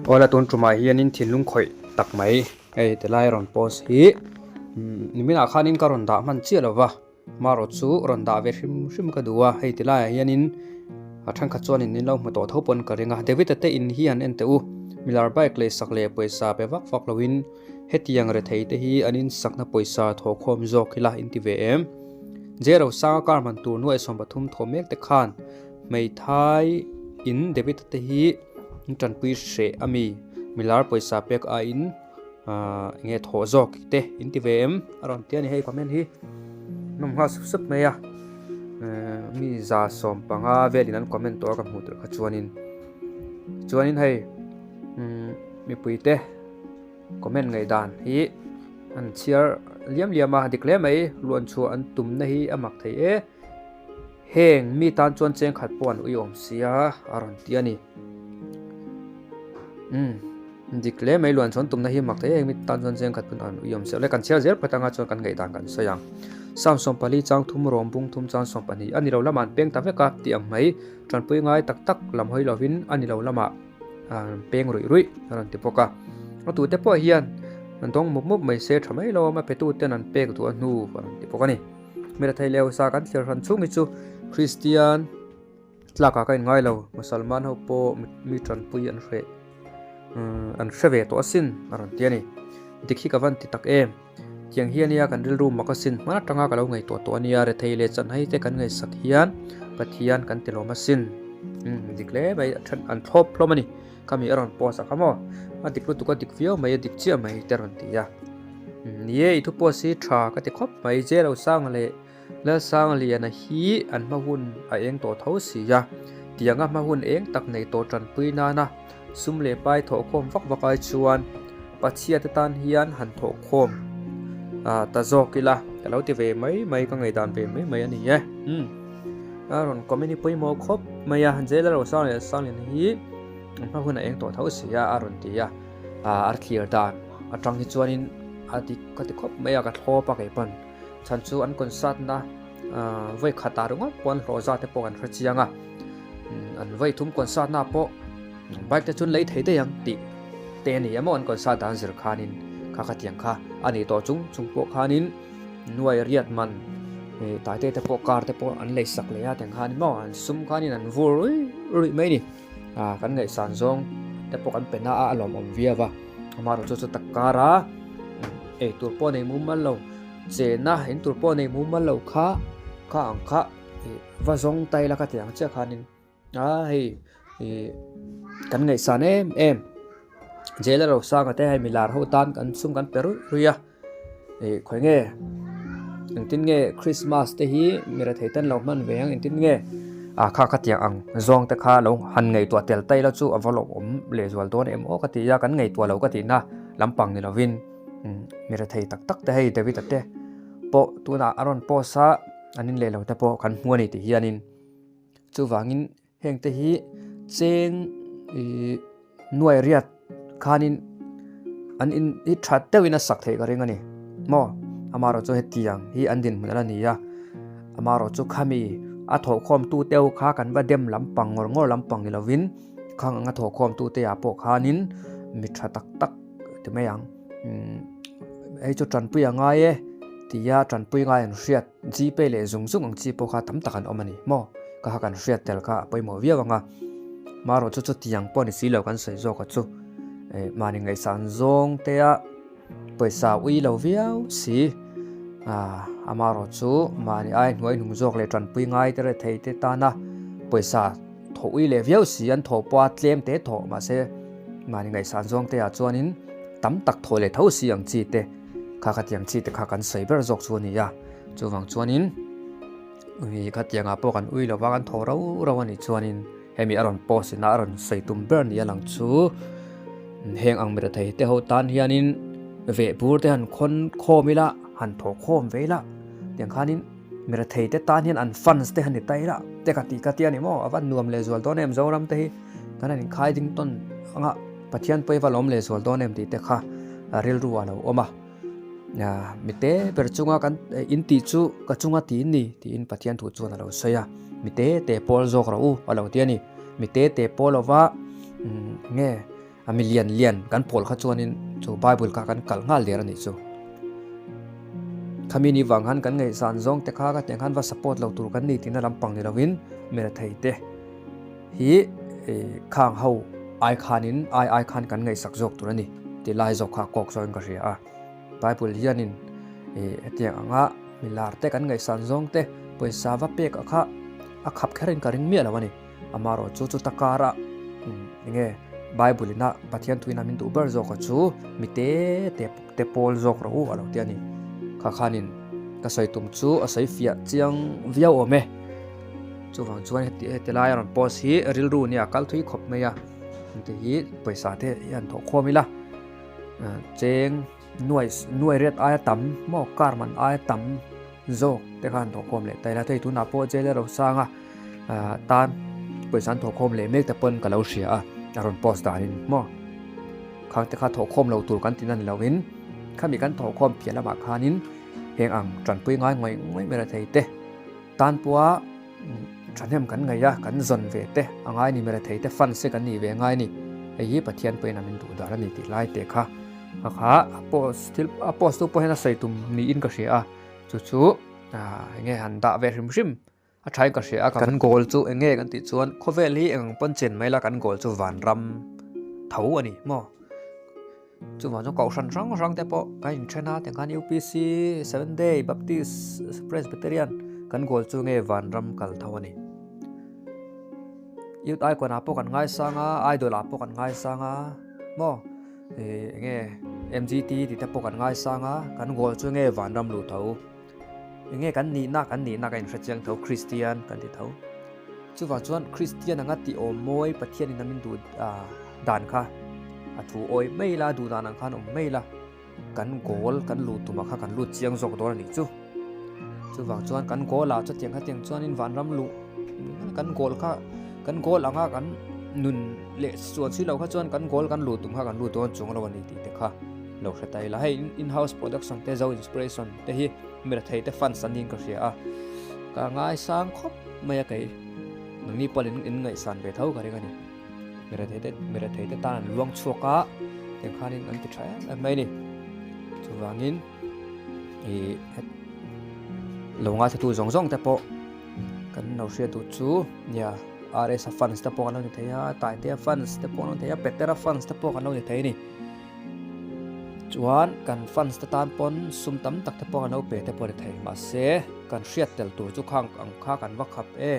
Awla tun tumah hianin thinlung khawih tak mai hei tilai rawn post hi niminah khanin ka rawn dah hman chiah lova marawh chu rawn dah ve hrim hrim ka duh a hei tilaiah hianin a thenkhat chuanin min lo hmu tawh tho pawn ka ring a David-a te in hi han en teh u milar bike lei sak leh pawisa pe vak vak loin hetiang rethei te hi an insakna pawisa thawhkhawm zawk ila inti ve em J Rosanga car man tur nuaih 13 thaw mek te khan Hmeithai in David-a te hi an tanpui hreh a mi milar pawisa pek aiin ahh enge thawh zawk te in ti ve em a rawn ti a ni hei comment hi nawm nghal sup sup mai a ehh mi 150 velin an comment tawh a ka hmuh tur kha chuanin chuanin hei umm mipui te comment ngaihdan hi an chhiar liam liam a dik hle mai luan chhuah an tumna hi a mak thei e. Heng mi tan chuan cheng khat pawh an uiawm sia a rawn ti a ni. Umm dik hle mai luan chuan tumna hi mak thei heng mi tan chuan cheng khat pawh an uiawm sia le kan chhiar zel phawt anga chuan kan ngaihdan kan sawi ang. Sam 14 chang thum rawm bung thum chang 12 a ni lo lamah an peng ta vek a tih ang mai tanpui ngai tak tak lam hawi lovin a ni lo lamah an peng ruih ruih a rawn ti bawk a. A tute pawh hian an dawng mup mup mai se tha mai lo a petuten an pek duh a hnu a rawn ti bawk a ni. Hmel thei leh hausa kan thlir hran chhung hi chu Kristian tlakah ka inngai lo, Musalman ho pawh mi tanpui an hreh an hre ve tawh asin a rawn ti a ni. Dik hi ka van ti tak em? Tiang hi ania kan rilru mak asin hman atanga ka lo ngaihtuah tawh ania, rethei leh chanhai te kan ngaihsak hian Pathian kan ti lawm asin. Umm dik hle mai a then an thlawp hlawm a ni. Khami a rawn post a kha maw? A dik lutuk a dik viau mai a dik chiah mai te a rawn ti a. Ni e, i thu post hi tha ka ti khawp mai. J Rosanga leh Lalsangliana hi an hma hun a eng tawh tho si a. Tianga hma hun eng tak nei tawh tanpui nana sum leh pai thawhkhawm vak vak ai chuan Pathian te tan hian han thawhkhawm ta zawk ila ka lo ti ve mai mai ka ngaihdan ve mai mai a ni e. Umm a rawn comment hi pawimawh khawp mai a. J Lalrosanga leh Lalsangliana hi an hma hun a eng tawh tho si a a rawn ti a. A thlir dan atang hi chuanin a dik ka ti khawp mai a ka thlawp a kei pawn chhan chu an concert na vawi khat ah ringawt pawh an hlawh zat te pawh kan hre chiang a an vawi thum concert na pawh bike te chuan lei thei daih ang tih te a ni emaw an concert dan zir khanin kha khatiang kha a ni tawh chung chung pawh khanin nuai riat man taite te pawh car te pawh an lei sak leh a tiang khan maw an sum khanin an vur ruih ruih mai a ni. Ah kan ngaihsan zawng te pawh kan pe na a a lawmawm viau a amaherawh chu chu tak kara ei tur pawh nei mumal lo chena in tur pawh nei mumal lo kha kha ang kha ih va zawng ta ila ka ti ang chiah khanin a hei ih kan ngaihsan em em jail a lo sang a te hei milar ho tan kan sum kan pe ruih ruih a. Ih khawi nge engtin nge Christmas te hi mi rethei ten lo hman ve ang engtin nge ah kha khatiang ang zawng te kha lo han ngaihtuah tel tai la chu a va lawmawm lehzual dawn em aw ka ti a kan ngaihtuah lo ka tihna lampang ni lovin mi rethei tak tak te hei David a te pawh tunah a rawn post a an in leh lo te pawh kan hmu a ni tih hianin chuvangin Heng te hi cheng ih nuai riat khanin an in hi tha deuhin a sak theih ka ring a ni maw amaherawh chu hetiang hi an dinhmun ala ni a amaherawh chu khami a thawhkhawm tu te ho kha kan va dem lampang ngawr ngawr lampang ni lovin khang anga thawhkhawm tu te ah pawh khanin mi tha tak tak ti mai ang umm hei chu tanpui a ngai e tia tanpui ngai an hriat. Gpay leh zung zung ang chi pawh kha tam tak an awm a ni maw? Ka kha kan hriat tel kha a pawimawh viau ang a, marawh chu chutiang pawh ni si lo kan sawi zawk a chu eh mahni ngaihsan zawng te a pawisa ui lo viau si ah amarawh chu mahni ai hnuai hnung zawk leh tanpui ngai te rethei te tana pawisa thawh ui leh viau si an thawh pawh a tlem te thawh mahse mahni ngaihsan zawng te ah chuanin tam tak thawh leh tho si ang chi te. Kha khatiang chi te kha kan sawi ber zawk chu a ni a, chuvang chuanin ui khatiangah pawh kan ui lova kan thaw rau rau a nih chuanin hemi a rawn post ina a rawn sawi tum ber ni a lang chu heng ang mirethei te ho tan hianin veh bur te han khawn khawm ila han thaw khawm ve ila tiang khanin mirethei te tan hian an fans te han ni ta ila te ka tih ka tia ni maw a va nuam leh zual dawn em Zoram te hi kan han inkhai ding tawn anga Pathian pawh i va lawm leh zual dawn em tih te kha rilru a lo awm a. Mite ber chunga kan in tih chu ka chunga ti in ni tiin Pathian thu chuan a lo sawi a. Mite te pawl zawk rawh u a lo ti a ni. Mite te pawl lova nge A mi lian lian kan pawl kha chuanin chu Bible kha kan kalh nghal der a nih chu. Khami ni vang khan kan ngaihzan zawng te kha ka tiang khan va support lo tur kan ni tihna lampang ni lovin mirethei te hi khang ho ai khanin ai ai khan kan ngaihsak zawk tur a ni tih lai zawk kha kawk zawkin ka hria a. Bible hianin hetiang anga milar te kan ngaihsan zawng te pawisa va pek a kha a khap kherin ka ring miah lo a ni. Amaherawh chu chuta kara enge Bible ina Pathian thuina min duh ber zawk a chu mi te te te pawl zawk rawh u a lo ti a ni. Kha khanin ka sawi tum chu a sawi fiah chiang viau awm e. Chuvang chuan heti heti lai a rawn post hi rilru nia kal thui khawp mai a. Hengte hi pawisa te hi han thawh khawm ila cheng nuai nuai riat aia tam maw car man aia tam zawk te khan thawh khawm leh ta ila thei tunah pawh jail a rosang a. Tan pawisa an thawhkhawm leh mek te pawn ka lo hria a, a rawn post danin maw khang te kha thawhkhawm lo tur kan tih na ni loin khami kan thawhkhawm piah lamah khanin heng ang tanpui ngai ngawih ngawih mai rethei te tan pawha thahnem kan ngaih a kan zawn ve te a ngai ni mai rethei te fund se kan nih ve ngai ni hei hi Pathian pawhin a min duh dan a ni tih lai te kha kha kha a post thil a post tu pawh hian a sawi tum niin ka hria a chu chu enge han dah ve hrim hrim. A thain ka hria a, kan goal chu eng nge kan tih chuan khawvel hi eng ang pawn chen mai la kan goal chu vanram tho a ni maw. Chuvang chuan kohhran hrang hrang te pawh kan inthen a, tiangkhan UPC, Seventh Day, Baptist, Presbyterian kan goal chu nge vanram kal tho a ni. Youth Icon ah pawh kan ngaisang a, Idol ah pawh kan ngaisang a maw. Eng nge MGT tih te pawh kan ngaisang a, kan goal chu nge vanram luh tho. Enge kan nihna kan nihna ka inhre chiang tho Kristian kan ti tho. Chuvang chuan Kristian anga tih awm mawi Pathian in a min duh dan kha a thu awi mai la duh dan ang khan awm mai la kan goal kan luh tumah kha kan lut chiang zawk dawn a nih chu. Chuvang chuan kan goal ah chutiang khatiang chuanin vanram luh kan goal kha kan goal anga kan nun leh chuan si lo kha chuan kan goal kan luh tum kha kan lut dawn chuang lo a ni tih te kha. Lo hre ta ila hei in house production te zo inspiration te hi mirathei te fans an niin ka hria a ka ngaisang khawp mai a kei nangni pawh in in ngaihsan ve tho ka ring a ni mirathei te mirathei te tan an luang chhuak a tiang khanin an ti tha em em mai a ni chuvangin ih lo ngaithla tu zawng zawng te pawh kan lo hriat duh chu nia RS a fans te pawh kan lo ni thei a Taitea fans te pawh kan lo ni thei a Petera fans te pawh kan lo ni thei a ni. Chuan kan fans te tan pawn sum tam tak te pawh an lo pe te pawh a ni thei mahse kan hriat tel tur chu khang ang kha kan va khap e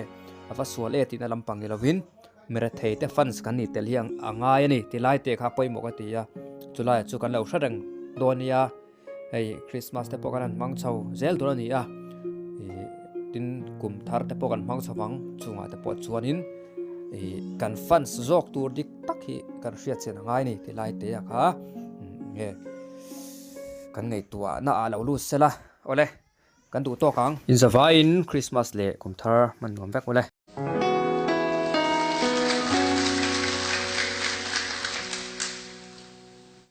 a va sual e tihna lampang ni lovin mirethei te fans kan nih tel hi a ngai a ni ti lai te kha pawimawh ka ti a chulaiah chu kan lo hre reng dawn nia hei Christmas te pawh kan han hmang chho zel tur a ni a ih tin kum thar te pawh kan hmang chho vang chungah te pawh chuanin ih kan fans zawk tur dik tak hi kan hriat chian a ngai a ni ti lai te a kha nge kan ngaihtuah na ah lo lut sela awle kan duh tawk ang. Inzavaiin Christmas leh kum thar hman nuam vek awle.